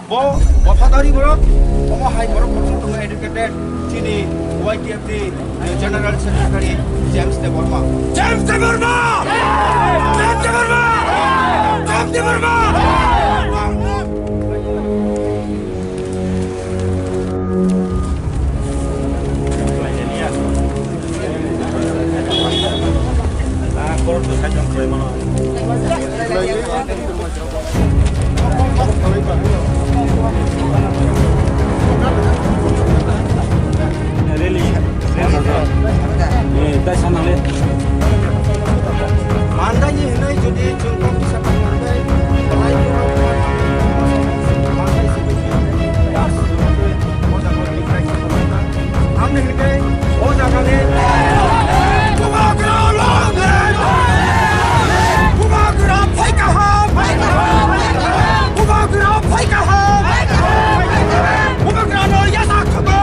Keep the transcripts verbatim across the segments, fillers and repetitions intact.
Bo waphadari borok, omo hai borok khoroksa tongo educated, chini Y T F ni, eh, General Secretary James Debbarma. James Debbarma! James Debbarma! James Debbarma! Mandai ni hinui jodi chwng kok kisa tang mandai, Ang ni hingke o jaga ni Bubagra long live! Bubagra phai kaham! Bubagra phai kaham! Bubagra no yasa khabo!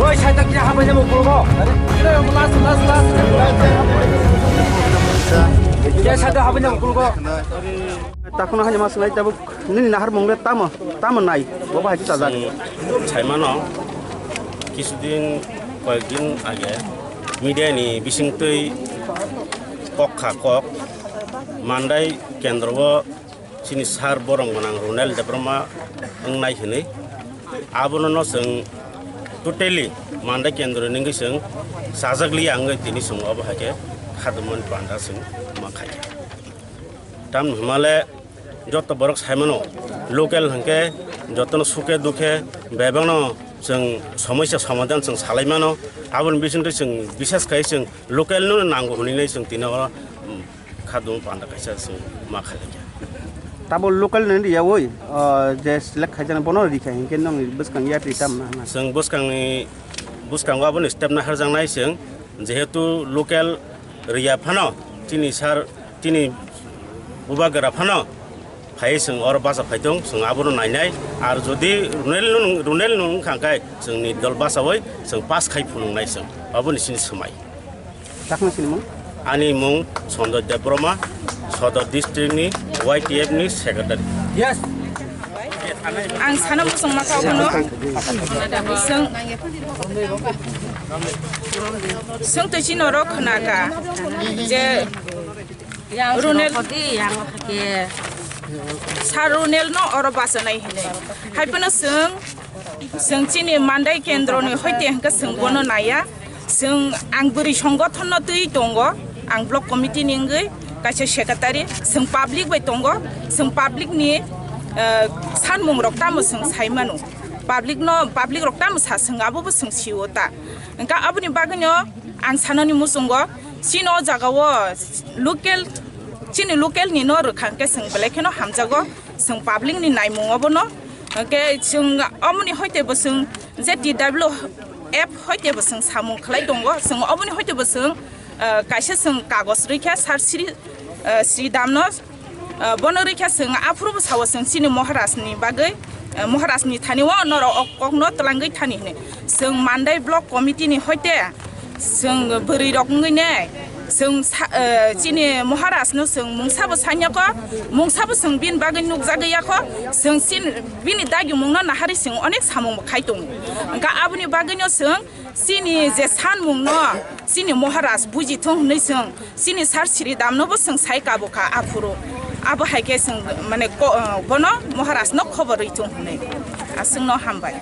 Oi, sai tak kira habai namo kulugo. Last, last, last. Kira sai tak habai namo kulugo. Takhwna hai ma swnai tabuk nini nahar mung le tamo, tamo nai. Bobo hai chajak. Saimano kisudin koyekdin age media ni bisingtwi kok kha kok Mandai kendro o chini sir borong gwnang Ronel Debbarma wngnai hinwi. Abono no chwng totally Mandai kendro ni wngwi chwng chajak liya wngwi tini chwng obo hai khe khadumani panda chwng ma khaikha. Tamni hwnmale joto borok saimano local hwnkhe jotono suke dukhe bebakno chwng somoisa somadhan chwng salaimano. Aboni bisingtwi chwng bisas khai chwng local no nango hwnwi chwng tini oro, um, khadum panda kaisa chwng ma khailaiya. Tabo local ni riyawi, ah, je select khaijana bono rikha hinkhe nongni bwskang yatri tam na na. Chwng bwskangni, bwskango aboni step naharjaknai chwng, jehetu local riya phano chini sir, chini bubagra phano phai chwng oro bacha phai tong, chwng abono nainai. Ar jodi Ronel no, Ronel no wngkha khe chwngni dol bachawi chwng pass khai phunuknai chwng, aboni chini swmai. Takno sinimung? Ani mung Sanjoy Debbarma, Sodor District ni Y T F ni Secretary. Yes. Ang sana muchung masa abono. Sung, sung to chino rok khna ka. Je Ronel. Sir Ronel no oro bachanai hinwi. Hai phano chwng, chwng chini Mandai kendro ni hoite hwnkhe chwng bono naiya. Chwng ang bwrwi songgothon no twi tongo. Ang block committee ni wngwi kaisa secretary. Chwng public bai tongo. Chwng public ni, eh, sanmung rok tamo chwng sai mano. Public no, public rok tamo sa chwng abo bo chwng sio ta. Hwnkhe aboni bagwi no ang sanani muchungo chini o jaga o local, chini local ni no rwkha hwnkhe chwng belai kheno hamjago, chwng public ni naimung obono. Hwnkhe chwng omoni hoite bo chwng je T W F hoite bo chwng samung khlai tongo, chwng oboni hoite bo chwng, ah, kaisa chwng kagoj rwikha sir Sri, ah, Sri Damno. Ah, bono rikha chwng aphuru bwsao chwng chini Maharaj ni bagwi, ah, Maharaj ni thani o norok o kokno twlangwi thani hwnwi. Chwng Mandai block committee ni hoite chwng bwrwi rok wngwi ne chwng sa-, ah, chini Maharaj no chwng mungsa bo sanya kho, mungsa bo chwng bini bagwi nukjagwi ya kho, chwng chini bini dagimung no naharwi chwng onek samung bo khai tongo. Hwnkha aboni bagwi no chwng chini je sanmung no chini Maharaj buji thung hwnwi chwng chini sir Sri Damno bo chwng sai kabo kha aphuru. Abo hai khe chwng mane ko-, bono Maharaj no khobor rwi thung hwnwi. Aswk no hambai.